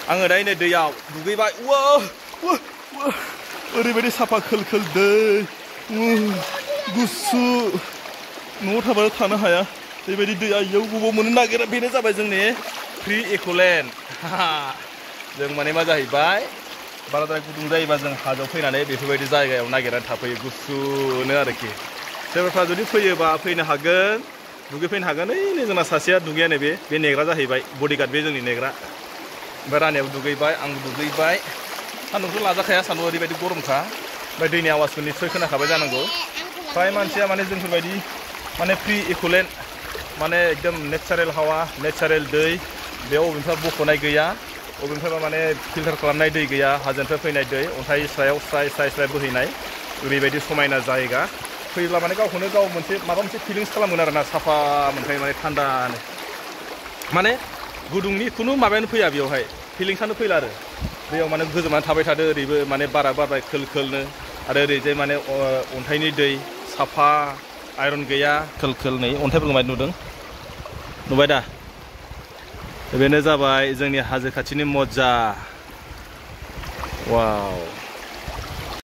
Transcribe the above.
आङो दायो नै दैयाव दुगैबाय ओरैबायदि साफा खोल खोल दै गुसु न'आव थाबाय थानो हाया बेबायदि दैया इयाव बबाव मोननो नागिरा बेनो जाबाय जोंनि फ्रि इक'लेन्ड जों माने मा जाहैबाय बाराद्राय गुदुं जायोबा जों हाजोआव फैनानै बेफोरबायदि जायगायाव नागिरनानै थाफैयो गुसुनो आरोखि सोरबाफ्रा जुदि फैयोबा फैनो हागोन दुगैफैनो हागोन ओइ जोंना सासेया दुगैया नै बे नेग्रा जाहैबाय बडिगार्ड बे जोंनि नेग्रा ओमफ्राय रानियाबो दुगैबाय आंबो दुगैबाय सान्दुंथ' लाजाखाया सान्दुं ओरैबायदि गरमखा ओमफ्राय दैनि आवाजखौ निस्सय खोनाखाबाय जानांगौ फ्राय मानसिया माने जोंफोरबायदि माने फ्रि इक'लेन्ड माने एकदम नेचारेल हावा नेचारेल दै बेयाव अबेनिफ्राय बख'नाय गैया अबेनिफ्रायबा माने फिल्टार खालामनाय दै गैया हाजोनिफ्राय फैनाय दै अन्थाइ सायाव स्राय बोहैनाय ओरैबायदि समायना जायगा फैब्ला माने गावखौनो गाव मोनसे माबा मोनसे फिलिंस खालामगोन आरोना साफा मोनखायो माने थान्दानो माने गुदुंनि खुनु माबायानो फैया बेयावहाय फिलिंसानो फैला आरो दैयाव माने गोजोमनानै थाबाय थादो ओरैबो माने बारा बारबाय खोल खोलनो आरो ओरैजाय माने अन्थाइनि दै साफा आयरन गैया खोल खोल नै अन्थाइफोरखौ माने नुबाय दा बेनो जाबाय जोंनि हाजो खाथिनि मजा वाव